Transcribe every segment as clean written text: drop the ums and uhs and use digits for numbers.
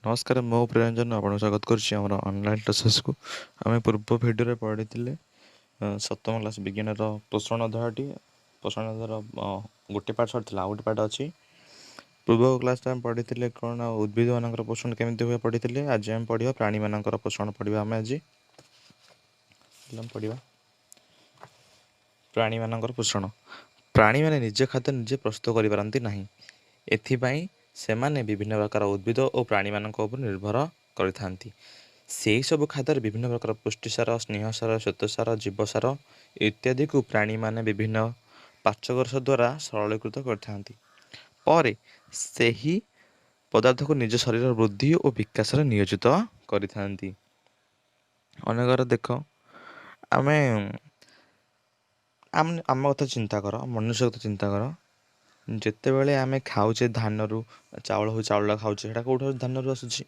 ନମସ୍କାର, ମୁଁ ପ୍ରିୟରଞ୍ଜନ ଆପଣଙ୍କୁ ସ୍ୱାଗତ କରୁଛି ଆମର ଅନଲାଇନ୍ କ୍ଲାସେସ୍କୁ। ଆମେ ପୂର୍ବ ଭିଡ଼ିଓରେ ପଢ଼ିଥିଲେ ସପ୍ତମ କ୍ଲାସ୍ ବିଜ୍ଞାନର ପୋଷଣ ଅଧ୍ୟାୟଟି। ପୋଷଣ ଅଧ୍ୟାୟର ଗୋଟେ ପାର୍ଟ ସରିଥିଲା, ଆଉ ଗୋଟେ ପାର୍ଟ ଅଛି। ପୂର୍ବ କ୍ଲାସ୍ରେ ଆମେ ପଢ଼ିଥିଲେ କ'ଣ? ଉଦ୍ଭିଦମାନଙ୍କର ପୋଷଣ କେମିତି ହୁଏ ପଢ଼ିଥିଲେ। ଆଜି ଆମେ ପଢ଼ିବା ପ୍ରାଣୀମାନଙ୍କର ପୋଷଣ ପଢ଼ିବା। ଆମେ ଆଜି ପଢ଼ିବା ପ୍ରାଣୀମାନଙ୍କର ପୋଷଣ। ପ୍ରାଣୀମାନେ ନିଜ ଖାଦ୍ୟ ନିଜେ ପ୍ରସ୍ତୁତ କରିପାରନ୍ତି ନାହିଁ। ଏଥିପାଇଁ ସେମାନେ ବିଭିନ୍ନ ପ୍ରକାର ଉଦ୍ଭିଦ ଓ ପ୍ରାଣୀମାନଙ୍କ ଉପରେ ନିର୍ଭର କରିଥାନ୍ତି। ସେହି ସବୁ ଖାଦ୍ୟରେ ବିଭିନ୍ନ ପ୍ରକାର ପୁଷ୍ଟିସାର, ସ୍ନେହସାର, ଶ୍ୱେତସାର, ଜୀବସାର ଇତ୍ୟାଦିକୁ ପ୍ରାଣୀମାନେ ବିଭିନ୍ନ ପାଚକରସ ଦ୍ୱାରା ସରଳୀକୃତ କରିଥାନ୍ତି। ପରେ ସେହି ପଦାର୍ଥକୁ ନିଜ ଶରୀରର ବୃଦ୍ଧି ଓ ବିକାଶରେ ନିୟୋଜିତ କରିଥାନ୍ତି। ଅନେକର ଦେଖ, ଆମେ ଆମ କଥା ଚିନ୍ତା କର, ମନୁଷ୍ୟ କଥା ଚିନ୍ତା କର। ଯେତେବେଳେ ଆମେ ଖାଉଛେ, ଧାନରୁ ଚାଉଳ ହଉ, ଚାଉଳଟା ଖାଉଛେ, ସେଇଟା କେଉଁଠୁ? ଧାନରୁ ଆସୁଛି।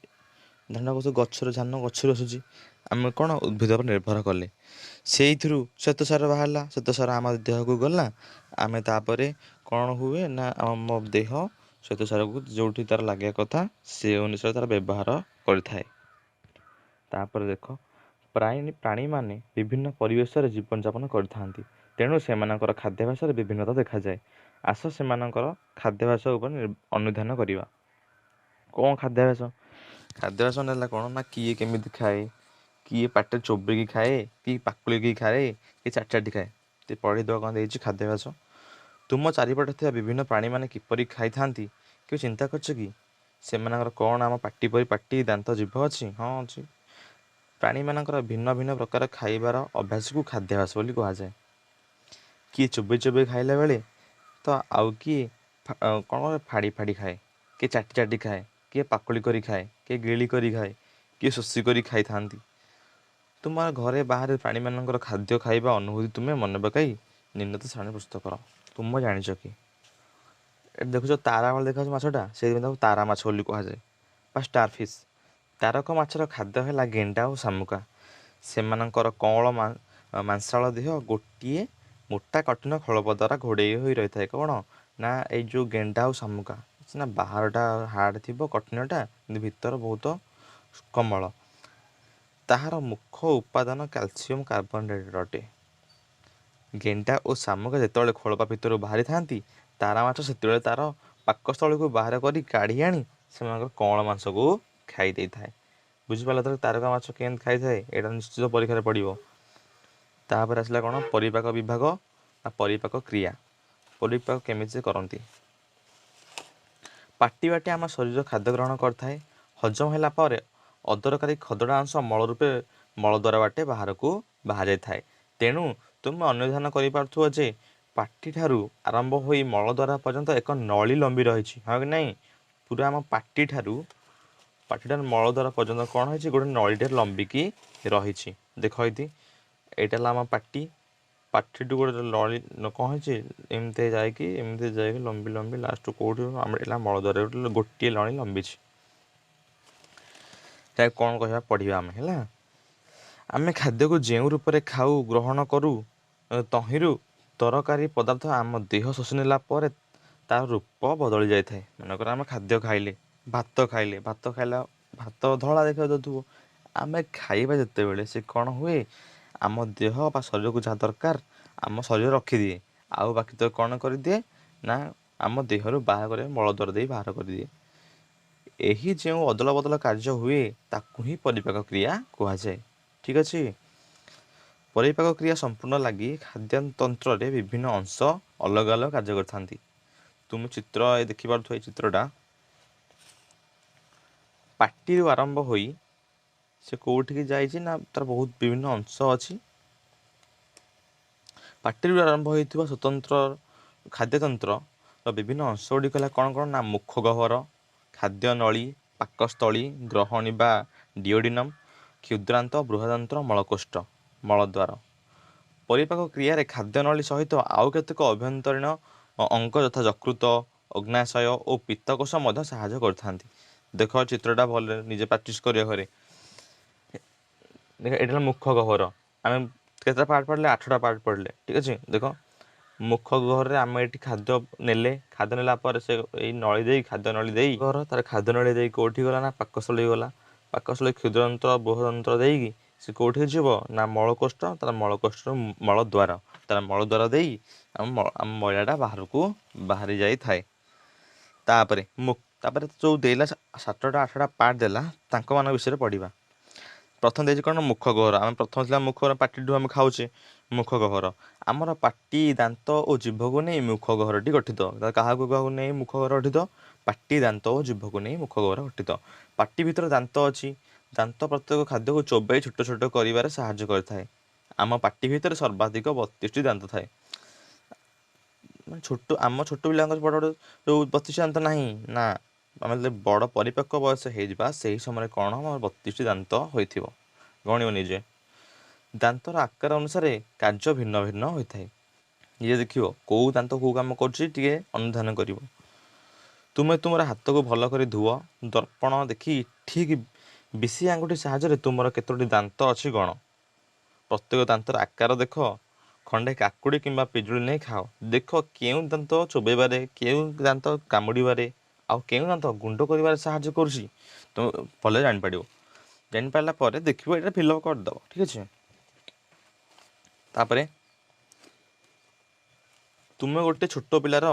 ଧାନ ଗଛରୁ, ଧାନ ଗଛରୁ ଆସୁଛି। ଆମେ କ'ଣ ଉଦ୍ଭିଦ ଉପରେ ନିର୍ଭର କଲେ। ସେଇଥିରୁ ଶ୍ୱେତସାର ବାହାରିଲା, ଶ୍ୱେତସାର ଆମ ଦେହକୁ ଗଲା। ଆମେ ତାପରେ କ'ଣ ହୁଏ ନା, ଆମ ଦେହ ଶ୍ୱେତସାରକୁ ଯେଉଁଠି ତା'ର ଲାଗିବା କଥା ସେ ଅନୁସାରେ ତା'ର ବ୍ୟବହାର କରିଥାଏ। ତାପରେ ଦେଖ, ପ୍ରାଣୀମାନେ ବିଭିନ୍ନ ପରିବେଶରେ ଜୀବନଯାପନ କରିଥାନ୍ତି। ତେଣୁ ସେମାନଙ୍କର ଖାଦ୍ୟାଭ୍ୟାସରେ ବିଭିନ୍ନତା ଦେଖାଯାଏ। ଆସ, ସେମାନଙ୍କର ଖାଦ୍ୟାଭ୍ୟାସ ଉପରେ ଅନୁଧ୍ୟାନ କରିବା। କ'ଣ ଖାଦ୍ୟାଭ୍ୟାସ? ଖାଦ୍ୟାଭ୍ୟାସ ହେଲା କ'ଣ ନା, କିଏ କେମିତି ଖାଏ, କିଏ ପାଟିରେ ଚୋବେଇକି ଖାଏ, କିଏ ପାକୁଳିକି ଖାଏ, କିଏ ଚାଟି ଚାଟି ଖାଏ। ଟିକେ ପଢ଼ିଦେବା କ'ଣ ଦେଇଛି ଖାଦ୍ୟାଭ୍ୟାସ। ତୁମ ଚାରିପଟେ ଥିବା ବିଭିନ୍ନ ପ୍ରାଣୀମାନେ କିପରି ଖାଇଥାନ୍ତି, କେବେ ଚିନ୍ତା କରିଛ କି? ସେମାନଙ୍କର କ'ଣ ଆମ ପାଟି ପରି ପାଟି, ଦାନ୍ତ, ଜିଭ ଅଛି? ହଁ, ଅଛି। ପ୍ରାଣୀମାନଙ୍କର ଭିନ୍ନ ଭିନ୍ନ ପ୍ରକାର ଖାଇବାର ଅଭ୍ୟାସକୁ ଖାଦ୍ୟାଭ୍ୟାସ ବୋଲି କୁହାଯାଏ। କିଏ ଚୋବେଇ ଚୋବେଇ ଖାଇଲା ବେଳେ ତ ଆଉ କିଏ କ'ଣ ଫାଡ଼ି ଫାଡ଼ି ଖାଏ, କିଏ ଚାଟି ଚାଟି ଖାଏ, କିଏ ପାକୁଳି କରି ଖାଏ, କିଏ ଗିଳି କରି ଖାଏ, କିଏ ଶୋଷି କରି ଖାଇଥାନ୍ତି। ତୁମର ଘରେ ବାହାରେ ପ୍ରାଣୀମାନଙ୍କର ଖାଦ୍ୟ ଖାଇବା ଅନୁଭୂତି ତୁମେ ମନେ ପକାଇ ନିର୍ଣ୍ଣିତ ଶ୍ରେଣୀ ପ୍ରସ୍ତୁତ କର। ତୁମ ଜାଣିଛ କି, ଏଠି ଦେଖୁଛ ତାରା ଭଳି ଦେଖାଯାଉଛି ମାଛଟା, ସେଇଥିପାଇଁ ତାକୁ ତାରା ମାଛ ବୋଲି କୁହାଯାଏ ବା ଷ୍ଟାର ଫିସ୍। ତାରକ ମାଛର ଖାଦ୍ୟ ହେଲା ଗେଣ୍ଡା ଓ ଶାମୁକା। ସେମାନଙ୍କର କଅଁଳ ମାଂସାଳ ଦେହ ଗୋଟିଏ ମୋଟା କଠିନ ଖୋଳପ ଦ୍ୱାରା ଘୋଡ଼େଇ ହୋଇ ରହିଥାଏ। କ'ଣ ନା, ଏଇ ଯେଉଁ ଗେଣ୍ଡା ଆଉ ଶାମୁକା ସିନା ବାହାରଟା ହାର୍ଡ଼ ଥିବ, କଠିନଟା, କିନ୍ତୁ ଭିତର ବହୁତ କୋମଳ। ତାହାର ମୁଖ୍ୟ ଉପାଦାନ କ୍ୟାଲସିୟମ କାର୍ବୋନେଟ୍ ଅଟେ। ଗେଣ୍ଡା ଓ ଶାମୁକା ଯେତେବେଳେ ଖୋଳପା ଭିତରୁ ବାହାରିଥାନ୍ତି, ତାରା ମାଛ ସେତେବେଳେ ତାର ପାକସ୍ଥଳୀକୁ ବାହାର କରି କାଢ଼ି ଆଣି ସେମାନଙ୍କର କଅଁଳ ମାଂସକୁ ଖାଇ ଦେଇଥାଏ। ବୁଝିପାରିଲ ତ ତାରକା ମାଛ କେମିତି ଖାଇଥାଏ? ଏଇଟା ନିଶ୍ଚିତ ପରୀକ୍ଷାରେ ପଡ଼ିବ। ତାପରେ ଆସିଲା କ'ଣ? ପରିପାକ ବିଭାଗ ବା ପରିପାକ କ୍ରିୟା। ପରିପାକ କେମିତି ସେ କରନ୍ତି? ପାଟି ବାଟେ ଆମ ଶରୀର ଖାଦ୍ୟ ଗ୍ରହଣ କରିଥାଏ। ହଜମ ହେଲା ପରେ ଅଦରକାରୀ ଖଦଡ଼ା ଅଂଶ ମଳ ରୂପେ ମଳଦ୍ୱାର ବାଟେ ବାହାରକୁ ବାହାରିଯାଇଥାଏ। ତେଣୁ ତୁମେ ଅନୁଧ୍ୟାନ କରିପାରୁଥିବ ଯେ ପାଟିଠାରୁ ଆରମ୍ଭ ହୋଇ ମଳଦ୍ୱାର ପର୍ଯ୍ୟନ୍ତ ଏକ ନଳୀ ଲମ୍ବି ରହିଛି, ହଁ କି ନାହିଁ? ପୁରା ଆମ ପାଟିଠାରୁ ମଳଦ୍ୱାର ପର୍ଯ୍ୟନ୍ତ କ'ଣ ହେଇଛି? ଗୋଟେ ନଳୀଟେ ଲମ୍ବିକି ରହିଛି। ଦେଖ ଏଇଠି, ଏଇଟା ହେଲା ଆମ ପାଟି। ପାଟିଠୁ ଗୋଟେ ନଳୀ କ'ଣ ହେଇଛି, ଏମିତି ଯାଇକି, ଏମିତି ଯାଇକି, ଲମ୍ବି ଲମ୍ବି ଲାଷ୍ଟ କେଉଁଠି ଆମର ହେଲା ମଳଦ୍ୱାର ଗୋଟିଏ ନଳୀ ଲମ୍ବିଛି। ତାକୁ କ'ଣ କହିବା ପଢ଼ିବା ଆମେ। ହେଲା, ଆମେ ଖାଦ୍ୟକୁ ଯେଉଁ ରୂପରେ ଖାଉ, ଗ୍ରହଣ କରୁ, ତହିଁରୁ ତରକାରୀ ପଦାର୍ଥ ଆମ ଦେହ ଶୋଷି ନେଲା ପରେ ତାର ରୂପ ବଦଳି ଯାଇଥାଏ। ମନେକର ଆମେ ଖାଦ୍ୟ ଖାଇଲେ, ଭାତ ଖାଇଲେ, ଭାତ ଖାଇଲା, ଭାତ ଧଳା ଦେଖାଯାଉଥିବ। ଆମେ ଖାଇବା ଯେତେବେଳେ, ସେ କ'ଣ ହୁଏ? ଆମ ଦେହ ବା ଶରୀରକୁ ଯାହା ଦରକାର ଆମ ଶରୀର ରଖିଦିଏ, ଆଉ ବାକି ତ କ'ଣ କରିଦିଏ ନା, ଆମ ଦେହରୁ ବାହାର କରିବା ମଳଦ୍ୱାର ଦେଇ ବାହାର କରିଦିଏ। ଏହି ଯେଉଁ ଅଦଳ ବଦଳ କାର୍ଯ୍ୟ ହୁଏ, ତାକୁ ହିଁ ପରିପାକ କ୍ରିୟା କୁହାଯାଏ। ଠିକ୍ ଅଛି? ପରିପାକ କ୍ରିୟା ସମ୍ପୂର୍ଣ୍ଣ ଲାଗି ଖାଦ୍ୟତନ୍ତ୍ରରେ ବିଭିନ୍ନ ଅଂଶ ଅଲଗା ଅଲଗା କାର୍ଯ୍ୟ କରିଥାନ୍ତି। ତୁମେ ଚିତ୍ର ଦେଖିପାରୁଥିବ। ଏଇ ଚିତ୍ରଟା ପାଟିରୁ ଆରମ୍ଭ ହୋଇ ସେ କେଉଁଠିକି ଯାଇଛି ନା, ତାର ବହୁତ ବିଭିନ୍ନ ଅଂଶ ଅଛି। ପାଟିରୁ ଆରମ୍ଭ ହୋଇଥିବା ସ୍ୱତନ୍ତ୍ର ଖାଦ୍ୟତନ୍ତ୍ରର ବିଭିନ୍ନ ଅଂଶ ଗୁଡ଼ିକ ହେଲା କ'ଣ କ'ଣ ନା, ମୁଖ ଗହ୍ୱର, ଖାଦ୍ୟ ନଳୀ, ପାକସ୍ଥଳୀ, ଗ୍ରହଣୀ ବା ଡିଓଡିନମ୍, କ୍ଷୁଦ୍ରାନ୍ତ, ବୃହଦାନ୍ତ, ମଳକୋଷ୍ଠ, ମଳଦ୍ୱାର। ପରିପାକ କ୍ରିୟାରେ ଖାଦ୍ୟନଳୀ ସହିତ ଆଉ କେତେକ ଅଭ୍ୟନ୍ତରୀଣ ଅଙ୍ଗ ଯଥା ଯକୃତ, ଅଗ୍ନାଶୟ ଓ ପିତ୍ତକୋଷ ମଧ୍ୟ ସାହାଯ୍ୟ କରିଥାନ୍ତି। ଦେଖ ଚିତ୍ରଟା ଭଲରେ, ନିଜେ ପ୍ରାକ୍ଟିସ୍ କରିବା ଘରେ। ଦେଖ, ଏଇଟା ହେଲା ମୁଖ ଗହ୍ୱର। ଆମେ କେତେଟା ପାର୍ଟ ପଢ଼ିଲେ? 8ଟା ପାର୍ଟ ପଢ଼ିଲେ। ଠିକ୍ ଅଛି? ଦେଖ, ମୁଖ ଗହ୍ୱରରେ ଆମେ ଏଠି ଖାଦ୍ୟ ନେଲେ, ଖାଦ୍ୟ ନେଲା ପରେ ସେ ଏଇ ନଳୀ ଦେଇ, ଖାଦ୍ୟ ନଳୀ ଦେଇ ଘର ତାର ଖାଦ୍ୟ ନଳୀ ଦେଇ କେଉଁଠି ଗଲା ନା ପାକସ୍ଥଳୀ ଗଲା। ପାକସ୍ଥଳୀ କ୍ଷୁଦ୍ରାନ୍ତ୍ର ବୃହଦନ୍ତ୍ର ଦେଇକି ସେ କେଉଁଠିକି ଯିବ ନା ମଳକୋଷ୍ଠ। ତାର ମଳକୋଷ୍ଠରୁ ମଳଦ୍ୱାର, ତାର ମଳଦ୍ୱାର ଦେଇ ଆମ ମଇଳାଟା ବାହାରକୁ ବାହାରି ଯାଇଥାଏ। ତାପରେ ତାପରେ ଯେଉଁ ଦେଲା 7ଟା 8ଟା ପାର୍ଟ ଦେଲା, ତାଙ୍କମାନଙ୍କ ବିଷୟରେ ପଢ଼ିବା। ପ୍ରଥମ ଦେଇଛି କ'ଣ? ମୁଖ ଗହ୍ୱର। ଆମେ ପ୍ରଥମ ଥିଲା ମୁଖ, ପାଟିଠୁ ଆମେ ଖାଉଛେ। ମୁଖ ଗହ୍ୱର, ଆମର ପାଟି, ଦାନ୍ତ ଓ ଜିଭକୁ ନେଇ ମୁଖ ଗହ୍ୱରଟି ଗଠିତ। କାହାକୁ କାହାକୁ ନେଇ ମୁଖ ଗହ୍ୱର ଗଠିତ? ପାଟି, ଦାନ୍ତ ଓ ଜିଭକୁ ନେଇ ମୁଖ ଗହ୍ୱର ଗଠିତ। ପାଟି ଭିତରେ ଦାନ୍ତ ଅଛି। ଦାନ୍ତ ପ୍ରତ୍ୟେକ ଖାଦ୍ୟକୁ ଚୋବାଇ ଛୋଟ ଛୋଟ କରିବାରେ ସାହାଯ୍ୟ କରିଥାଏ। ଆମ ପାଟି ଭିତରେ ସର୍ବାଧିକ 32ଟି ଦାନ୍ତ ଥାଏ। ମାନେ ଛୋଟ ଆମ ଛୋଟ ପିଲାଙ୍କର ବଡ଼ ବଡ଼ ଯେଉଁ 32 ଦାନ୍ତ ନାହିଁ ନା, ଆମେ ଯେତେବେଳେ ବଡ଼ ପରିପକ୍ୱ ବୟସ ହେଇଯିବା, ସେହି ସମୟରେ କ'ଣ ହେବ? 32ଟି ଦାନ୍ତ ହୋଇଥିବ, ଗଣିବ ନିଜେ। ଦାନ୍ତର ଆକାର ଅନୁସାରେ କାର୍ଯ୍ୟ ଭିନ୍ନ ଭିନ୍ନ ହୋଇଥାଏ। ନିଜେ ଦେଖିବ କେଉଁ ଦାନ୍ତ କେଉଁ କାମ କରୁଛି, ଟିକେ ଅନୁଧ୍ୟାନ କରିବ। ତୁମେ ତୁମର ହାତକୁ ଭଲ କରି ଧୁଅ। ଦର୍ପଣ ଦେଖି ଠିକ୍ ବିଶି ଆଙ୍ଗୁଠି ସାହାଯ୍ୟରେ ତୁମର କେତୋଟି ଦାନ୍ତ ଅଛି ଗଣ। ପ୍ରତ୍ୟେକ ଦାନ୍ତର ଆକାର ଦେଖ। ଖଣ୍ଡେ କାକୁଡ଼ି କିମ୍ବା ପିଜୁଳି ନେଇ ଖାଅ। ଦେଖ କେଉଁ ଦାନ୍ତ ଚୋବେଇବାରେ, କେଉଁ ଦାନ୍ତ କାମୁଡ଼ିବାରେ ଆଉ କେଉଁ ଦାନ୍ତ ଗୁଣ୍ଡ କରିବାରେ ସାହାଯ୍ୟ କରୁଛି। ତୁମେ ଭଲରେ ଜାଣିପାରିବ। ଜାଣିପାରିଲା ପରେ ଦେଖିବ, ଏଇଟା ଫିଲ୍ଅପ୍ କରିଦେବ, ଠିକ୍ ଅଛି? ତାପରେ ତୁମେ ଗୋଟେ ଛୋଟ ପିଲାର,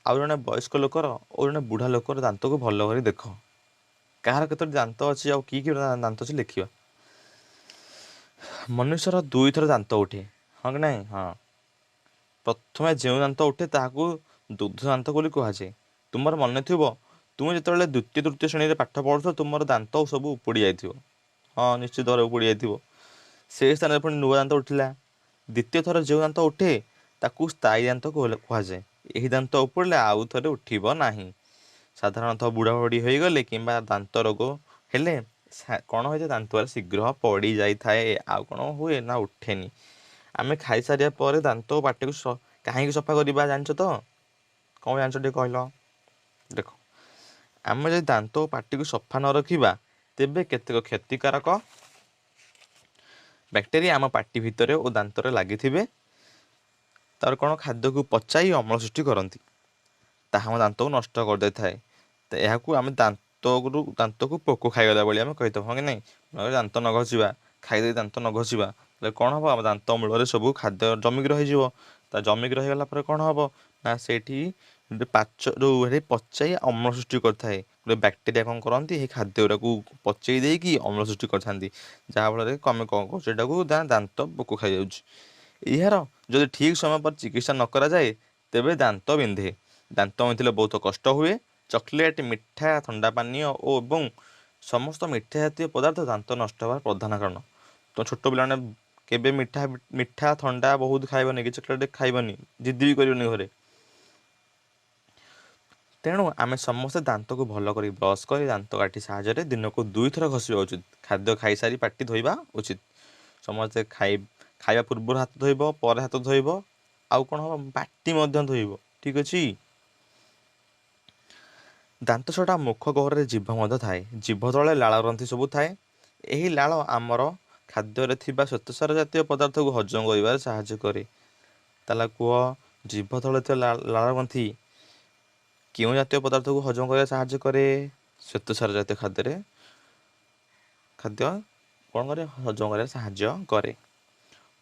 ଆଉ ଜଣେ ବୟସ୍କ ଲୋକର ଓ ଜଣେ ବୁଢ଼ା ଲୋକର ଦାନ୍ତକୁ ଭଲ କରି ଦେଖ। କାହାର କେତୋଟି ଦାନ୍ତ ଅଛି ଆଉ କି କି ଦାନ୍ତ ଅଛି ଲେଖିବା। ମନୁଷ୍ୟର 2ଥର ଦାନ୍ତ ଉଠେ, ହଁ କି ନାହିଁ? ହଁ। ପ୍ରଥମେ ଯେଉଁ ଦାନ୍ତ ଉଠେ ତାହାକୁ ଦୁଗ୍ଧ ଦାନ୍ତ ବୋଲି କୁହାଯାଏ। ତୁମର ମନେ ଥିବ, ତୁମେ ଯେତେବେଳେ ଦ୍ୱିତୀୟ ତୃତୀୟ ଶ୍ରେଣୀରେ ପାଠ ପଢ଼ୁଥିବ, ତୁମର ଦାନ୍ତ ସବୁ ଉପୁଡ଼ି ଯାଇଥିବ। ହଁ, ନିଶ୍ଚିତ ଭାବରେ ଉପୁଡ଼ି ଯାଇଥିବ। ସେଇ ସ୍ଥାନରେ ପୁଣି ନୂଆ ଦାନ୍ତ ଉଠିଲା। ଦ୍ୱିତୀୟ ଥର ଯେଉଁ ଦାନ୍ତ ଉଠେ ତାକୁ ସ୍ଥାୟୀ ଦାନ୍ତ କୁହାଯାଏ। ଏହି ଦାନ୍ତ ଉପୁଡ଼ିଲେ ଆଉ ଥରେ ଉଠିବ ନାହିଁ। ସାଧାରଣତଃ ବୁଢ଼ା ବୁଢ଼ୀ ହୋଇଗଲେ କିମ୍ବା ଦାନ୍ତ ରୋଗ ହେଲେ କ'ଣ ହୋଇଥାଏ? ଦାନ୍ତ ଶୀଘ୍ର ପଡ଼ି ଯାଇଥାଏ, ଆଉ କ'ଣ ହୁଏ ନା ଉଠେନି। ଆମେ ଖାଇସାରିବା ପରେ ଦାନ୍ତ ଓ ପାଟିକୁ କାହିଁକି ସଫା କରିବା ଜାଣିଛ ତ? କ'ଣ ଜାଣିଛ ଟିକେ କହିଲ? ଦେଖ, ଆମେ ଯଦି ଦାନ୍ତ ଓ ପାଟିକୁ ସଫା ନ ରଖିବା, ତେବେ କେତେକ କ୍ଷତିକାରକ ବ୍ୟାକ୍ଟେରିଆ ଆମ ପାଟି ଭିତରେ ଓ ଦାନ୍ତରେ ଲାଗିଥିବେ। ତାର କ'ଣ ଖାଦ୍ୟକୁ ପଚାଇ ଅମ୍ଳ ସୃଷ୍ଟି କରନ୍ତି, ତାହା ଆମ ଦାନ୍ତକୁ ନଷ୍ଟ କରିଦେଇଥାଏ। ତ ଏହାକୁ ଆମେ ଦାନ୍ତରୁ ଦାନ୍ତକୁ ପୋକ ଖାଇଗଲା ଭଳି ଆମେ କହିଥାଉ, ହଁ କି ନାହିଁ? ଦାନ୍ତ ନ ଘଷିବା, ଖାଇଦେଇ ଦାନ୍ତ ନ ଘଷିବା, ତାହେଲେ କ'ଣ ହେବ? ଆମ ଦାନ୍ତ ମୂଳରେ ସବୁ ଖାଦ୍ୟ ଜମିକି ରହିଯିବ। ତା ଜମିକି ରହିଗଲା ପରେ କ'ଣ ହେବ ନା ସେଇଠି ପାଚ ଯେଉଁ ସେଠି ପଚାଇ ଅମ୍ଳ ସୃଷ୍ଟି କରିଥାଏ। ଗୋଟେ ବ୍ୟାକ୍ଟେରିଆ କ'ଣ କରନ୍ତି, ଏହି ଖାଦ୍ୟ ଗୁଡ଼ାକୁ ପଚେଇ ଦେଇକି ଅମ୍ଳ ସୃଷ୍ଟି କରିଥାନ୍ତି, ଯାହାଫଳରେ ଆମେ କ'ଣ କରୁଛୁ ଏଟାକୁ ଦାନ୍ତ ପୋକ ଖାଇଯାଉଛି। ଏହାର ଯଦି ଠିକ୍ ସମୟ ପରେ ଚିକିତ୍ସା ନ କରାଯାଏ, ତେବେ ଦାନ୍ତ ବିନ୍ଧେ। ଦାନ୍ତ ବିନ୍ଧିଲେ ବହୁତ କଷ୍ଟ ହୁଏ। ଚକୋଲେଟ୍, ମିଠା, ଥଣ୍ଡା ପାନୀୟ ଓ ଏବଂ ସମସ୍ତ ମିଠା ଜାତୀୟ ପଦାର୍ଥ ଦାନ୍ତ ନଷ୍ଟ ହେବାର ପ୍ରଧାନ କାରଣ। ତ ଛୋଟ ପିଲାମାନେ କେବେ ମିଠା ଥଣ୍ଡା ବହୁତ ଖାଇବନି କି ଚକୋଲେଟ୍ ଖାଇବନି, ଜିଦି ବି କରିବନି ଘରେ। ତେଣୁ ଆମେ ସମସ୍ତେ ଦାନ୍ତକୁ ଭଲ କରି ବ୍ରସ୍ କରି ଦାନ୍ତ କାଠି ସାହାଯ୍ୟରେ ଦିନକୁ 2ଥର ଘଷିବା ଉଚିତ। ଖାଦ୍ୟ ଖାଇସାରି ପାଟି ଧୋଇବା ଉଚିତ। ସମସ୍ତେ ଖାଇବା ପୂର୍ବରୁ ହାତ ଧୋଇବ, ପରେ ହାତ ଧୋଇବ, ଆଉ କ'ଣ ହେବ, ପାଟି ମଧ୍ୟ ଧୋଇବ, ଠିକ୍ ଅଛି? ଦାନ୍ତ ଛଡ଼ା ମୁଖ ଗହ୍ୱରରେ ଜିଭ ମଧ୍ୟ ଥାଏ। ଜିଭ ତଳେ ଲାଳ ଗ୍ରନ୍ଥି ସବୁ ଥାଏ। ଏହି ଲାଳ ଆମର ଖାଦ୍ୟରେ ଥିବା ଶ୍ୱେତସାର ଜାତୀୟ ପଦାର୍ଥକୁ ହଜମ କରିବାରେ ସାହାଯ୍ୟ କରେ। ତାହେଲେ କୁହ, ଜିଭ ତଳେ ଥିବା ଲାଳ ଗ୍ରନ୍ଥି କେଉଁ ଜାତୀୟ ପଦାର୍ଥକୁ ହଜମ କରିବାରେ ସାହାଯ୍ୟ କରେ? ଶ୍ୱେତସାର ଜାତୀୟ ଖାଦ୍ୟରେ ଖାଦ୍ୟ କ'ଣ କରେ? ହଜମ କରିବାରେ ସାହାଯ୍ୟ କରେ।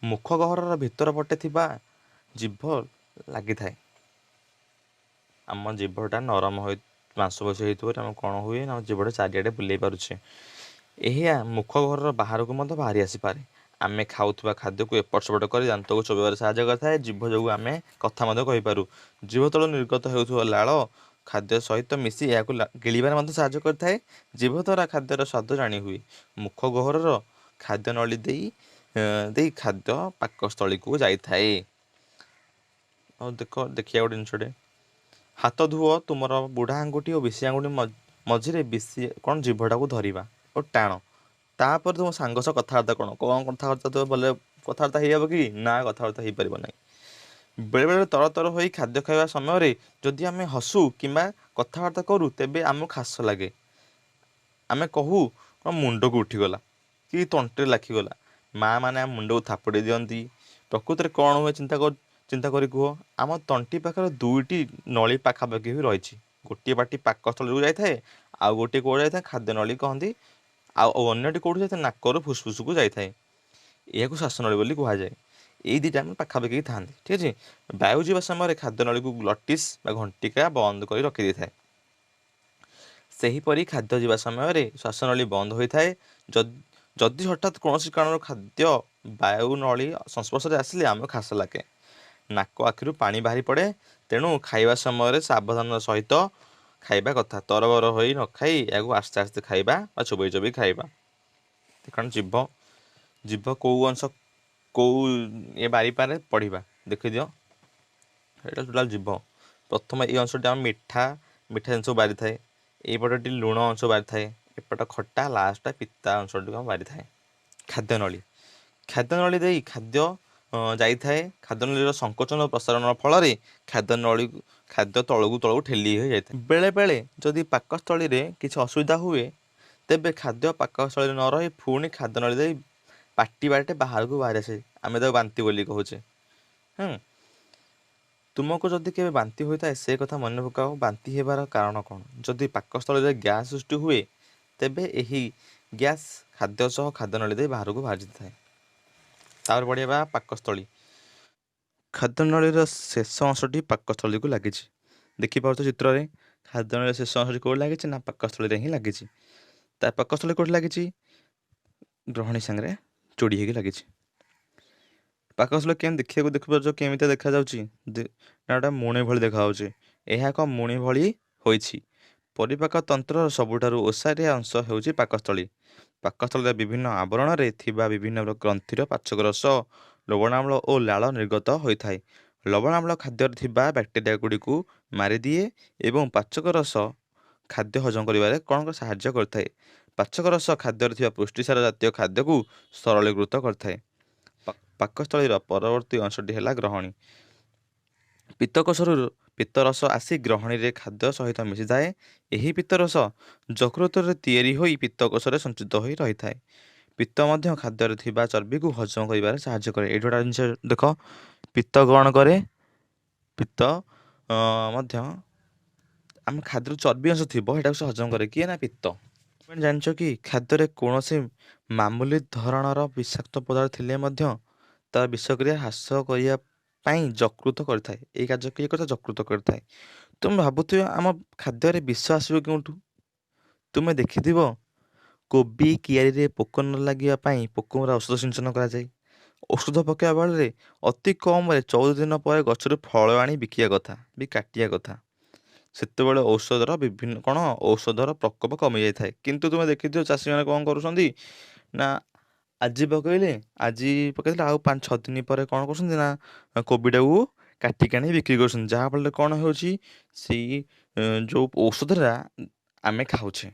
ମୁଖ ଗହ୍ୱରର ଭିତର ପଟେ ଥିବା ଜିଭ ଲାଗିଥାଏ। ଆମ ଜିଭଟା ନରମ ହୋଇ ମାଂସପେଶୀ ହେଇଥିବାରୁ ଆମେ କ'ଣ ହୁଏ ନା ଜିଭଟା ଚାରିଆଡ଼େ ବୁଲେଇ ପାରୁଛେ। ଏହା ମୁଖ ଗହ୍ୱରର ବାହାରକୁ ମଧ୍ୟ ବାହାରି ଆସିପାରେ। ଆମେ ଖାଉଥିବା ଖାଦ୍ୟକୁ ଏପଟ ସେପଟ କରି ଦାନ୍ତକୁ ଚୋବାଇବାରେ ସାହାଯ୍ୟ କରିଥାଏ। ଜିଭ ଯୋଗୁଁ ଆମେ କଥା ମଧ୍ୟ କହିପାରୁ। ଜିଭ ତଳୁ ନିର୍ଗତ ହେଉଥିବା ଲାଳ ଖାଦ୍ୟ ସହିତ ମିଶି ଏହାକୁ ଗିଳିବାରେ ମଧ୍ୟ ସାହାଯ୍ୟ କରିଥାଏ। ଜିଭ ଦ୍ୱାରା ଖାଦ୍ୟର ସ୍ୱାଦ ଜାଣି ହୁଏ। ମୁଖ ଗହ୍ୱରର ଖାଦ୍ୟ ନଳୀ ଦେଇ ଖାଦ୍ୟ ପାକସ୍ଥଳୀକୁ ଯାଇଥାଏ। ଆଉ ଦେଖ, ଦେଖିବା ଗୋଟେ ଜିନିଷଟେ। ହାତ ଧୁଅ। ତୁମର ବୁଢ଼ା ଆଙ୍ଗୁଠି ଓ ବିଶି ଆଙ୍ଗୁଠି ମଝିରେ ବିଶି କ'ଣ ଜିଭଟାକୁ ଧରିବା ଓ ଟାଣ। ତାପରେ ତୁମ ସାଙ୍ଗ ସହ କଥାବାର୍ତ୍ତା କ'ଣ କ'ଣ କଥାବାର୍ତ୍ତା ତ ଭଲ କଥାବାର୍ତ୍ତା ହେଇହେବ କି ନା? କଥାବାର୍ତ୍ତା ହେଇପାରିବ ନାହିଁ। ବେଳେବେଳେ ତର ତର ହୋଇ ଖାଦ୍ୟ ଖାଇବା ସମୟରେ ଯଦି ଆମେ ହସୁ କିମ୍ବା କଥାବାର୍ତ୍ତା କରୁ, ତେବେ ଆମକୁ ଖାସ ଲାଗେ। ଆମେ କହୁ କ'ଣ ମୁଣ୍ଡକୁ ଉଠିଗଲା କି ତଣ୍ଟିରେ ଲାଖିଗଲା। ମା ମାନେ ଆମ ମୁଣ୍ଡକୁ ଥାପୁଡ଼େଇ ଦିଅନ୍ତି। ପ୍ରକୃତରେ କ'ଣ ହୁଏ ଚିନ୍ତା କର। ଚିନ୍ତା କରି କୁହ, ଆମ ତଣ୍ଟି ପାଖରେ ଦୁଇଟି ନଳୀ ପାଖାପାଖି ବି ରହିଛି। ଗୋଟିଏ ପାଟି ପାକସ୍ଥଳୀକୁ ଯାଇଥାଏ, ଆଉ ଗୋଟିଏ କେଉଁଠି ଯାଇଥାଏ? ଖାଦ୍ୟ ନଳୀ କହନ୍ତି। ଆଉ ଅନ୍ୟଟି କେଉଁଠି ଯାଇଥାଏ? ନାକରୁ ଫୁସଫୁସକୁ ଯାଇଥାଏ। ଏହାକୁ ଶ୍ୱାସନଳୀ ବୋଲି କୁହାଯାଏ। ଏଇ ଦୁଇଟା ଆମେ ପାଖାପାଖି ଥାନ୍ତି। ଠିକ୍ ଅଛି। ବାୟୁ ଯିବା ସମୟରେ ଖାଦ୍ୟନଳୀକୁ ଗ୍ଲଟିସ୍ ବା ଘଣ୍ଟିକା ବନ୍ଦ କରି ରଖିଦେଇଥାଏ। ସେହିପରି ଖାଦ୍ୟ ଯିବା ସମୟରେ ଶ୍ୱାସନଳୀ ବନ୍ଦ ହୋଇଥାଏ। ଯଦି ହଠାତ୍ କୌଣସି କାରଣରୁ ଖାଦ୍ୟ ବାୟୁ ନଳୀ ସଂସ୍ପର୍ଶରେ ଆସିଲେ ଆମକୁ ଖାସ ଲାଗେ, ନାକ ଆଖିରୁ ପାଣି ବାହାରି ପଡ଼େ। ତେଣୁ ଖାଇବା ସମୟରେ ସାବଧାନର ସହିତ ଖାଇବା କଥା। ତରବର ହୋଇ ନ ଖାଇ ଏହାକୁ ଆସ୍ତେ ଆସ୍ତେ ଖାଇବା ବା ଚୋବେଇ ଚୋବେଇ ଖାଇବା। କାରଣ ଜିଭ କେଉଁ ଅଂଶ କେଉଁ ଇଏ ବାରିପାରେ ପଢ଼ିବା, ଦେଖିଦିଅ। ଏଇଟା ଟୋଟାଲ୍ ଜିଭ। ପ୍ରଥମେ ଏଇ ଅଂଶଟି ଆମ ମିଠା ମିଠା ଜିନିଷ ବାରିଥାଏ, ଏଇପଟଟି ଲୁଣ ଅଂଶ ବାରିଥାଏ, ଏପଟ ଖଟା, ଲାଷ୍ଟଟା ପିତା ଅଂଶଟିକୁ ଆମ ବାରିଥାଏ। ଖାଦ୍ୟନଳୀ, ଖାଦ୍ୟନଳୀ ଦେଇ ଖାଦ୍ୟ ଯାଇଥାଏ। ଖାଦ୍ୟନଳୀର ସଂକୋଚନ ଓ ପ୍ରସାରଣ ଫଳରେ ଖାଦ୍ୟନଳୀ ଖାଦ୍ୟ ତଳକୁ ତଳକୁ ଠେଲି ହୋଇଯାଇଥାଏ। ବେଳେବେଳେ ଯଦି ପାକସ୍ଥଳୀରେ କିଛି ଅସୁବିଧା ହୁଏ, ତେବେ ଖାଦ୍ୟ ପାକସ୍ଥଳୀରେ ନ ରହି ପୁଣି ଖାଦ୍ୟନଳୀ ଦେଇ ପାଟି ବାଟେ ବାହାରକୁ ବାହାରି ଆସେ। ଆମେ ତାକୁ ବାନ୍ତି ବୋଲି କହୁଛେ। ତୁମକୁ ଯଦି କେବେ ବାନ୍ତି ହୋଇଥାଏ, ସେ କଥା ମନେ ପକାଅ। ବାନ୍ତି ହେବାର କାରଣ କ'ଣ? ଯଦି ପାକସ୍ଥଳୀରେ ଗ୍ୟାସ୍ ସୃଷ୍ଟି ହୁଏ, ତେବେ ଏହି ଗ୍ୟାସ୍ ଖାଦ୍ୟ ସହ ଖାଦ୍ୟନଳୀ ଦେଇ ବାହାରକୁ ବାହାରିଥାଏ। ତାପରେ ପଢ଼ିବା ପାକସ୍ଥଳୀ। ଖାଦ୍ୟନଳୀର ଶେଷ ଅଂଶଟି ପାକସ୍ଥଳୀକୁ ଲାଗିଛି। ଦେଖିପାରୁଛ ଚିତ୍ରରେ, ଖାଦ୍ୟନଳୀର ଶେଷ ଅଂଶଟି କେଉଁଠି ଲାଗିଛି ନା ପାକସ୍ଥଳୀରେ ହିଁ ଲାଗିଛି। ତା ପାକସ୍ଥଳୀ କେଉଁଠି ଲାଗିଛି? ଗ୍ରହଣୀ ସାଙ୍ଗରେ ଯୋଡ଼ି ହେଇକି ଲାଗିଛି। ପାକସ୍ଥଳୀ କେମିତି ଦେଖିବାକୁ? ଦେଖିପାରୁଛ କେମିତି ଦେଖାଯାଉଛି ନା ଗୋଟେ ମୁଣି ଭଳି ଦେଖାଯାଉଛି। ଏହା ଏକ ମୁଣି ଭଳି ହୋଇଛି। ପରିପାକ ତନ୍ତ୍ରର ସବୁଠାରୁ ଓସାରିଆ ଅଂଶ ହେଉଛି ପାକସ୍ଥଳୀ। ପାକସ୍ଥଳୀର ବିଭିନ୍ନ ଆବରଣରେ ଥିବା ବିଭିନ୍ନ ଗ୍ରନ୍ଥିର ପାଚକ ରସ, ଲବଣାମ୍ଳ ଓ ଲାଳ ନିର୍ଗତ ହୋଇଥାଏ। ଲବଣାମ୍ଳ ଖାଦ୍ୟରେ ଥିବା ବ୍ୟାକ୍ଟେରିଆ ଗୁଡ଼ିକୁ ମାରିଦିଏ ଏବଂ ପାଚକ ରସ ଖାଦ୍ୟ ହଜମ କରିବାରେ କ'ଣ ସାହାଯ୍ୟ କରିଥାଏ। ପାଚକ ରସ ଖାଦ୍ୟରେ ଥିବା ପୁଷ୍ଟିସାର ଜାତୀୟ ଖାଦ୍ୟକୁ ସରଳୀକୃତ କରିଥାଏ। ପାକସ୍ଥଳୀର ପରବର୍ତ୍ତୀ ଅଂଶଟି ହେଲା ଗ୍ରହଣୀ। ପିତ୍ତକୋଷରୁ ପିତ୍ତରସ ଆସି ଗ୍ରହଣୀରେ ଖାଦ୍ୟ ସହିତ ମିଶିଥାଏ। ଏହି ପିତ୍ତରସ ଯକୃତରେ ତିଆରି ହୋଇ ପିତ୍ତକୋଷରେ ସଞ୍ଚିତ ହୋଇ ରହିଥାଏ। ପିତ୍ତ ମଧ୍ୟ ଖାଦ୍ୟରେ ଥିବା ଚର୍ବିକୁ ହଜମ କରିବାରେ ସାହାଯ୍ୟ କରେ। ଏଇଠି ଗୋଟେ ଜିନିଷ ଦେଖ, ପିତ୍ତ କ'ଣ କରେ? ପିତ୍ତ ମଧ୍ୟ ଆମ ଖାଦ୍ୟରୁ ଚର୍ବି ଅଂଶ ଥିବ, ସେଇଟାକୁ ସେ ହଜମ କରେ। କିଏ ନା ପିତ୍ତ। ଜାଣିଛ କି, ଖାଦ୍ୟରେ କୌଣସି ମାମୁଲି ଧରଣର ବିଷାକ୍ତ ପଦାର୍ଥ ଥିଲେ ମଧ୍ୟ ତାର ବିଷକ୍ରିୟା ହ୍ରାସ କରିବା ପାଇଁ ଯକୃତ କରିଥାଏ। ଏଇ କାର୍ଯ୍ୟ କିଏ କରିଥାଏ? ଯକୃତ କରିଥାଏ। ତୁମେ ଭାବୁଥିବ ଆମ ଖାଦ୍ୟରେ ବିଷ ଆସିବ କେଉଁଠୁ? ତୁମେ ଦେଖିଥିବ, କୋବି କିଆରିରେ ପୋକ ନ ଲାଗିବା ପାଇଁ ପୋକମରା ଔଷଧ ସିଞ୍ଚନ କରାଯାଏ। ଔଷଧ ପକାଇବା ବେଳରେ ଅତି କମରେ 14 ଦିନ ପରେ ଗଛରୁ ଫଳ ଆଣି ବିକିବା କଥା ବି କାଟିବା କଥା। ସେତେବେଳେ ଔଷଧର ବିଭିନ୍ନ କ'ଣ ଔଷଧର ପ୍ରକୋପ କମିଯାଇଥାଏ। କିନ୍ତୁ ତୁମେ ଦେଖିଥିବ ଚାଷୀମାନେ କ'ଣ କରୁଛନ୍ତି ନା ଆଜି ପକାଇଲେ, ଆଜି ପକାଇଥିଲେ, ଆଉ 5 6 ଦିନ ପରେ କ'ଣ କରୁଛନ୍ତି ନା କୋବିଟାକୁ କାଟିକି ଆଣି ବିକ୍ରି କରୁଛନ୍ତି। ଯାହାଫଳରେ କ'ଣ ହେଉଛି? ସେଇ ଯେଉଁ ଔଷଧଟା ଆମେ ଖାଉଛେ,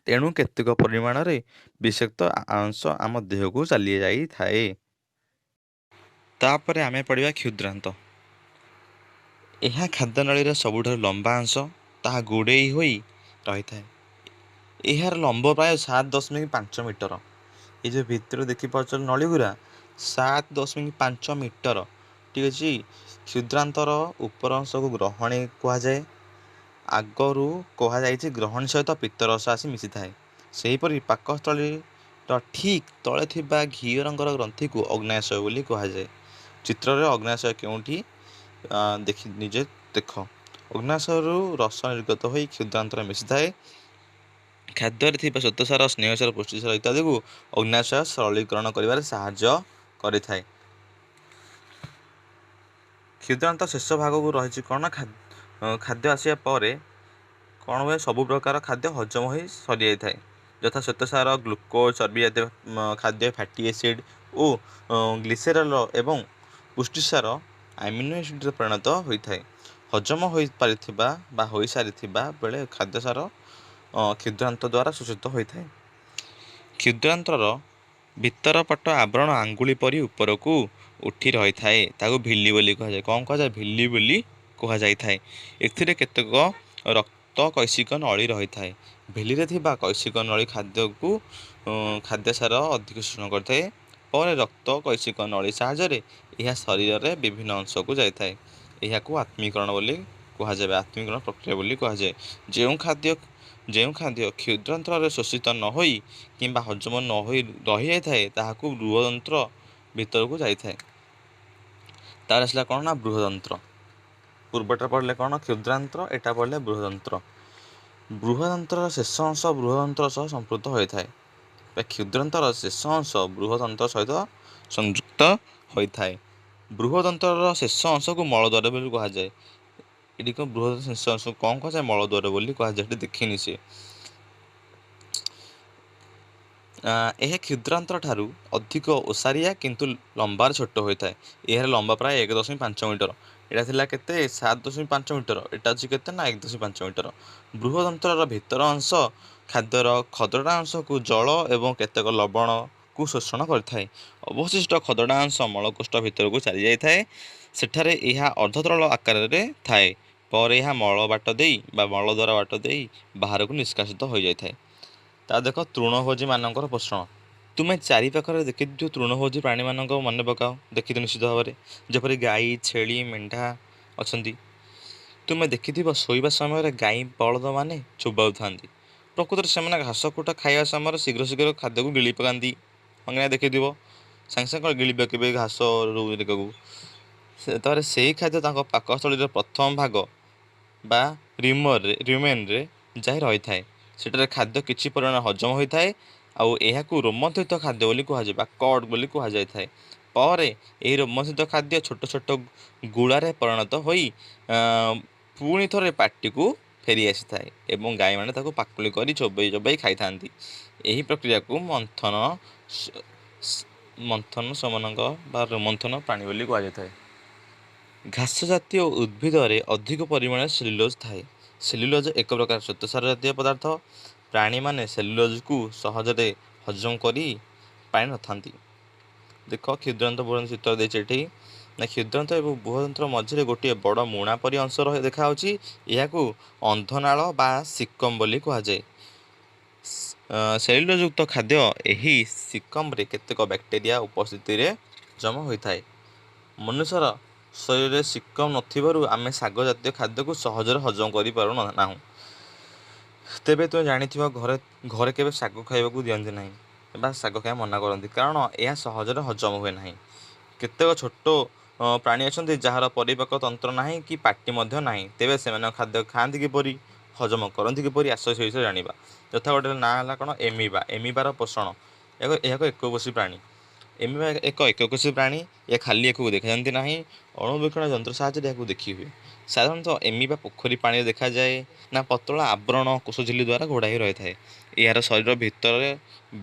ତେଣୁ କେତେକ ପରିମାଣରେ ବିଷାକ୍ତ ଅଂଶ ଆମ ଦେହକୁ ଚାଲି ଯାଇଥାଏ। ତାପରେ ଆମେ ପଢ଼ିବା କ୍ଷୁଦ୍ରାନ୍ତ। ଏହା ଖାଦ୍ୟନଳୀର ସବୁଠାରୁ ଲମ୍ବା ଅଂଶ। ତାହା ଗୁଡ଼େଇ ହୋଇ ରହିଥାଏ। ଏହାର ଲମ୍ବ ପ୍ରାୟ 7.5 ମିଟର। ଏ ଯେଉଁ ଭିତରେ ଦେଖିପାରୁଛ ନଳୀ ଗୁରା, 7.5 ମିଟର। ଠିକ୍ ଅଛି। କ୍ଷୁଦ୍ରାନ୍ତର ଉପର ଅଂଶକୁ ଗ୍ରହଣୀ କୁହାଯାଏ। ଆଗରୁ କୁହାଯାଇଛି, ଗ୍ରହଣୀ ସହିତ ପିତ୍ତରସ ଆସି ମିଶିଥାଏ। ସେହିପରି ପାକସ୍ଥଳୀର ଠିକ୍ ତଳେ ଥିବା ଘିଅ ରଙ୍ଗର ଗ୍ରନ୍ଥିକୁ ଅଗ୍ନାଶୟ ବୋଲି କୁହାଯାଏ। ଚିତ୍ରରେ ଅଗ୍ନାଶୟ କେଉଁଠି ଦେଖି ନିଜେ ଦେଖ। ଅଗ୍ନାଶୟରୁ ରସ ନିର୍ଗତ ହୋଇ କ୍ଷୁଦ୍ରାନ୍ତରେ ମିଶିଥାଏ। ଖାଦ୍ୟରେ ଥିବା ଶ୍ୱେତସାର, ସ୍ନେହସାର, ପୁଷ୍ଟିସାର ଇତ୍ୟାଦିକୁ ଅଗ୍ନାଶୟ ସରଳୀକରଣ କରିବାରେ ସାହାଯ୍ୟ କରିଥାଏ। କ୍ଷୁଦ୍ରାନ୍ତ ଶେଷ ଭାଗକୁ ରହିଛି କ'ଣ? ଖାଦ୍ୟ ଆସିବା ପରେ କ'ଣ ହୁଏ? ସବୁ ପ୍ରକାର ଖାଦ୍ୟ ହଜମ ହୋଇ ସରିଯାଇଥାଏ, ଯଥା ଶ୍ୱେତସାର, ଗ୍ଲୁକୋଜ, ଚର୍ବି ଜାତୀୟ ଖାଦ୍ୟ, ଫ୍ୟାଟି ଏସିଡ୍ ଓ ଗ୍ଲିସେରଲ ଏବଂ ପୁଷ୍ଟିସାର ଆମିନୋ ଏସିଡ଼୍ରେ ପରିଣତ ହୋଇଥାଏ। ହଜମ ହୋଇପାରିଥିବା ବା ହୋଇସାରିଥିବା ବେଳେ ଖାଦ୍ୟସାର କ୍ଷୁଦ୍ରାନ୍ତ ଦ୍ୱାରା ଶୋଷିତ ହୋଇଥାଏ। କ୍ଷୁଦ୍ରାନ୍ତର ଭିତର ପଟ ଆବରଣ ଆଙ୍ଗୁଳି ପରି ଉପରକୁ ଉଠି ରହିଥାଏ। ତାକୁ ଭିଲି ବୋଲି କୁହାଯାଏ। କ'ଣ କୁହାଯାଏ? ଭିଲି ବୋଲି କୁହାଯାଇଥାଏ। ଏଥିରେ କେତେକ ରକ୍ତ କୈଶିକ ନଳୀ ରହିଥାଏ। ଭିଲିରେ ଥିବା କୈଶିକ ନଳୀ ଖାଦ୍ୟକୁ ଖାଦ୍ୟସାର ଅଧିକ ଶୋଷଣ କରିଥାଏ। ପରେ ରକ୍ତ କୈଶିକ ନଳୀ ସାହାଯ୍ୟରେ ଏହା ଶରୀରରେ ବିଭିନ୍ନ ଅଂଶକୁ ଯାଇଥାଏ। ଏହାକୁ ଆତ୍ମୀକରଣ ବୋଲି କୁହାଯାଏ ବା ଆତ୍ମୀକରଣ ପ୍ରକ୍ରିୟା ବୋଲି କୁହାଯାଏ। ଯେଉଁ ଖାଦ୍ୟ କ୍ଷୁଦ୍ରାନ୍ତ୍ରରେ ଶୋଷିତ ନ ହୋଇ କିମ୍ବା ହଜମ ନ ହୋଇ ରହିଯାଇଥାଏ, ତାହାକୁ ବୃହଦନ୍ତ୍ର ଭିତରକୁ ଯାଇଥାଏ। ତାର ଆସିଲା କ'ଣ ନା ବୃହଦନ୍ତ୍ର। ପୂର୍ବଟା ପଢ଼ିଲେ କ'ଣ? କ୍ଷୁଦ୍ରାନ୍ତ୍ର। ଏଟା ପଢ଼ିଲେ ବୃହଦନ୍ତ୍ର। ବୃହଦନ୍ତ୍ରର ଶେଷ ଅଂଶ ବୃହଦନ୍ତ୍ର ସହ ସମ୍ପୃକ୍ତ ହୋଇଥାଏ ବା କ୍ଷୁଦ୍ରାନ୍ତର ଶେଷ ଅଂଶ ବୃହଦନ୍ତ୍ର ସହିତ ସଂଯୁକ୍ତ ହୋଇଥାଏ। ବୃହଦନ୍ତ୍ରର ଶେଷ ଅଂଶକୁ ମଳଦ୍ୱାର ବୋଲି କୁହାଯାଏ। ଏଠି କ'ଣ, ବୃହଦ ଶେଷ ଅଂଶକୁ କ'ଣ କୁହାଯାଏ? ମଳଦ୍ୱାର ବୋଲି କୁହାଯାଏ। ଏଠି ଦେଖିନି ସେ। ଏହା କ୍ଷୁଦ୍ରାନ୍ତ୍ର ଠାରୁ ଅଧିକ ଓସାରିଆ, କିନ୍ତୁ ଲମ୍ବାରେ ଛୋଟ ହୋଇଥାଏ। ଏହାର ଲମ୍ବା ପ୍ରାୟ 1.5 ମିଟର। ଏଇଟା ଥିଲା କେତେ? 7.5 ମିଟର। ଏଟା ଅଛି କେତେ ନା 1.5 ମିଟର। ବୃହଦନ୍ତ୍ରର ଭିତର ଅଂଶ ଖାଦ୍ୟର ଖଦଡ଼ା ଅଂଶକୁ, ଜଳ ଏବଂ କେତେକ ଲବଣକୁ ଶୋଷଣ କରିଥାଏ। ଅବଶିଷ୍ଟ ଖଦଡ଼ା ଅଂଶ ମଳକୋଷ୍ଠ ଭିତରକୁ ଚାଲିଯାଇଥାଏ। ସେଠାରେ ଏହା ଅର୍ଦ୍ଧତରଳ ଆକାରରେ ଥାଏ। ପରେ ଏହା ମଳ ବାଟ ଦେଇ ବା ମଳଦ୍ୱାର ବାଟ ଦେଇ ବାହାରକୁ ନିଷ୍କାସିତ ହୋଇଯାଇଥାଏ। ତା ଦେଖ, ତୃଣଭୋଜୀ ମାନଙ୍କର ପୋଷଣ। ତୁମେ ଚାରିପାଖରେ ଦେଖିଥିବ ତୃଣଭୋଜୀ ପ୍ରାଣୀମାନଙ୍କ, ମନେ ପକାଅ, ଦେଖିଥିବ ନିଶ୍ଚିତ ଭାବରେ, ଯେପରି ଗାଈ, ଛେଳି, ମେଣ୍ଢା ଅଛନ୍ତି। ତୁମେ ଦେଖିଥିବ, ଶୋଇବା ସମୟରେ ଗାଈ ବଳଦମାନେ ଚୋବାଉଥାନ୍ତି। ପ୍ରକୃତରେ ସେମାନେ ଘାସ କୁଟା ଖାଇବା ସମୟରେ ଶୀଘ୍ର ଶୀଘ୍ର ଖାଦ୍ୟକୁ ଗିଳି ପକାନ୍ତି। ହଁ, ଦେଖିଥିବ, ସାଙ୍ଗେ ସାଙ୍ଗେ ଗିଳି ପକେଇବେ ଘାସ କୁ। ତାପରେ ସେଇ ଖାଦ୍ୟ ତାଙ୍କ ପାକସ୍ଥଳୀର ପ୍ରଥମ ଭାଗ ବା ରିମରରେ ରୁମେନରେ ଯାଇ ରହିଥାଏ। ସେଠାରେ ଖାଦ୍ୟ କିଛି ପରିମାଣ ହଜମ ହୋଇଥାଏ ଆଉ ଏହାକୁ ରୋମନ୍ଥିତ ଖାଦ୍ୟ ବୋଲି କୁହାଯାଏ ବା କଡ୍ ବୋଲି କୁହାଯାଇଥାଏ। ପରେ ଏହି ରୋମନ୍ଥିତ ଖାଦ୍ୟ ଛୋଟ ଛୋଟ ଗୁଳାରେ ପରିଣତ ହୋଇ ପୁଣି ଥରେ ପାଟିକୁ ଫେରି ଆସିଥାଏ ଏବଂ ଗାଈମାନେ ତାକୁ ପାକୁଳି କରି ଚୋବେଇ ଚୋବେଇ ଖାଇଥାନ୍ତି। ଏହି ପ୍ରକ୍ରିୟାକୁ ମନ୍ଥନ ସେମାନଙ୍କ ବା ରୋମନ୍ଥନ ପ୍ରାଣୀ ବୋଲି କୁହାଯାଇଥାଏ। ଘାସ ଜାତୀୟ ଉଦ୍ଭିଦରେ ଅଧିକ ପରିମାଣରେ ସେଲୁଲୋଜ ଥାଏ। ସେଲୁଲୋଜ ଏକ ପ୍ରକାର ଶ୍ୱେତସାର ଜାତୀୟ ପଦାର୍ଥ। ପ୍ରାଣୀମାନେ ସେଲୁଲୋଜକୁ ସହଜରେ ହଜମ କରି ପାରିନଥାନ୍ତି। ଦେଖ, କ୍ଷୁଦ୍ରାନ୍ତ ବୃହଦନ୍ତ୍ର ଚିତ୍ର ଦେଇଛି ଏଠି ନା। କ୍ଷୁଦ୍ରାନ୍ତ ଏବଂ ବୃହଦନ୍ତ୍ର ମଝିରେ ଗୋଟିଏ ବଡ଼ ମୁଣା ପରି ଅଂଶ ରହି ଦେଖାଯାଉଛି। ଏହାକୁ ଅନ୍ଧନାଳ ବା ସିକମ୍ ବୋଲି କୁହାଯାଏ। ସେଲୁଲୋଜଯୁକ୍ତ ଖାଦ୍ୟ ଏହି ସିକମ୍ରେ କେତେକ ବ୍ୟାକ୍ଟେରିଆ ଉପସ୍ଥିତିରେ ଜମା ହୋଇଥାଏ। ମନୁଷ୍ୟର ଶରୀରରେ ସିକମ୍ ନଥିବାରୁ ଆମେ ଶାଗ ଜାତୀୟ ଖାଦ୍ୟକୁ ସହଜରେ ହଜମ କରିପାରୁ ନାହୁଁ। ତେବେ ତୁମେ ଜାଣିଥିବ, ଘରେ ଘରେ କେବେ ଶାଗ ଖାଇବାକୁ ଦିଅନ୍ତି ନାହିଁ ବା ଶାଗ ଖାଇବା ମନା କରନ୍ତି, କାରଣ ଏହା ସହଜରେ ହଜମ ହୁଏ ନାହିଁ। କେତେକ ଛୋଟ ପ୍ରାଣୀ ଅଛନ୍ତି ଯାହାର ପରିପାକ ତନ୍ତ୍ର ନାହିଁ କି ପାଟି ମଧ୍ୟ ନାହିଁ। ତେବେ ସେମାନେ ଖାଦ୍ୟ ଖାଆନ୍ତି କିପରି, ହଜମ କରନ୍ତି କିପରି? ଆସ, ସେ ବିଷୟରେ ଜାଣିବା। ଯଥା ଗୋଟେ ନାଁ ହେଲା କ'ଣ? ଏମିବା। ଏମିବାର ପୋଷଣ। ଏହା ଏକ ଏକକୋଷୀ ପ୍ରାଣୀ। ଏମିବା ଏକ ଏକକୋଷୀ ପ୍ରାଣୀ। ଏହା ଖାଲି ଆଖିକୁ ଦେଖାଯାଆନ୍ତି ନାହିଁ। ଅଣୁବୀକ୍ଷଣ ଯନ୍ତ୍ର ସାହାଯ୍ୟରେ ଏହାକୁ ଦେଖି ହୁଏ। ସାଧାରଣତଃ ଏମିବା ପୋଖରୀ ପାଣିରେ ଦେଖାଯାଏ ନା ପତଳା ଆବରଣ କୋଷଝିଲ୍ଲୀ ଦ୍ୱାରା ଘୋଡ଼ା ହୋଇ ରହିଥାଏ। ଏହାର ଶରୀର ଭିତରେ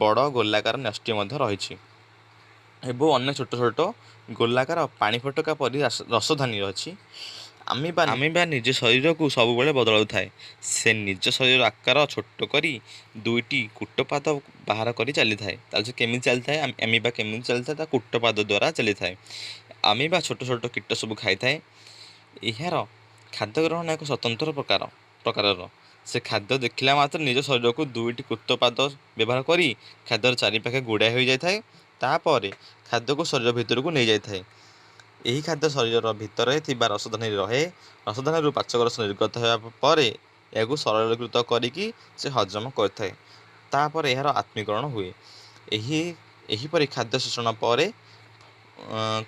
ବଡ଼ ଗୋଲାକାର ନ୍ୟଷ୍ଟି ମଧ୍ୟ ରହିଛି ଏବଂ ଅନ୍ୟ ଛୋଟ ଛୋଟ ଗୋଲାକାର ପାଣି ଫୋଟକା ପରି ରସଧାନୀ ଅଛି। ଆମିବା ନିଜ ଶରୀରକୁ ସବୁବେଳେ ବଦଳାଉଥାଏ। ସେ ନିଜ ଶରୀରର ଆକାର ଛୋଟ କରି ଦୁଇଟି କୁଟପାଦ ବାହାର କରି ଚାଲିଥାଏ। ତାହେଲେ ସେ କେମିତି ଚାଲିଥାଏ? ଆମିବା କେମିତି ଚାଲିଥାଏ? ତା କୁଟପାଦ ଦ୍ୱାରା ଚାଲିଥାଏ। ଆମିବା ଛୋଟ ଛୋଟ କୀଟ ସବୁ ଖାଇଥାଏ। ଏହାର ଖାଦ୍ୟ ଗ୍ରହଣ ଏକ ସ୍ୱତନ୍ତ୍ର ପ୍ରକାରର। ସେ ଖାଦ୍ୟ ଦେଖିଲା ମାତ୍ରେ ନିଜ ଶରୀରକୁ ଦୁଇଟି କୁଟପାଦ ବ୍ୟବହାର କରି ଖାଦ୍ୟର ଚାରିପାଖେ ଗୁଡ଼ାଇ ହୋଇଯାଇଥାଏ। ତାପରେ ଖାଦ୍ୟକୁ ଶରୀର ଭିତରକୁ ନେଇଯାଇଥାଏ। ଏହି ଖାଦ୍ୟ ଶରୀରର ଭିତରେ ଥିବା ରସଧାନୀରେ ରହେ। ରସଧାନୀରୁ ପାଚକ ରସ ନିର୍ଗତ ହେବା ପରେ ଏହାକୁ ସରଳୀକୃତ କରିକି ସେ ହଜମ କରିଥାଏ। ତାପରେ ଏହାର ଆତ୍ମୀକରଣ ହୁଏ। ଏହିପରି ଖାଦ୍ୟ ଶୋଷଣ ପରେ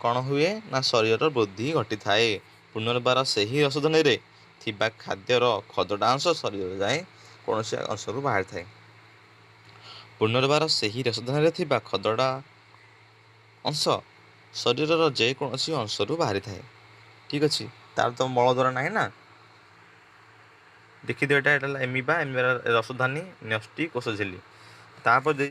କ'ଣ ହୁଏ ନା ଶରୀରର ବୃଦ୍ଧି ଘଟିଥାଏ। ପୁନର୍ବାର ସେହି ରସଧାନୀରେ ଥିବା ଖାଦ୍ୟର ଖଦଡ଼ା ଅଂଶ ଶରୀରରେ ଯାଏ କୌଣସି ଅଂଶରୁ ବାହାରିଥାଏ। ପୁନର୍ବାର ସେହି ରସଧାନୀରେ ଥିବା ଖଦଡ଼ା ଅଂଶ ଶରୀରର ଯେକୌଣସି ଅଂଶରୁ ବାହାରିଥାଏ। ଠିକ୍ ଅଛି, ତାର ତ ମଳଦ୍ୱାର ନାହିଁ ନା। ଦେଖିଦିଅ, ଏଇଟା ହେଲା ଏମିବା। ଏମିବାର ରସଧାନୀ, ନ୍ୟଷ୍ଟି, କୋଷଝିଲ୍ଲୀ। ତାପରେ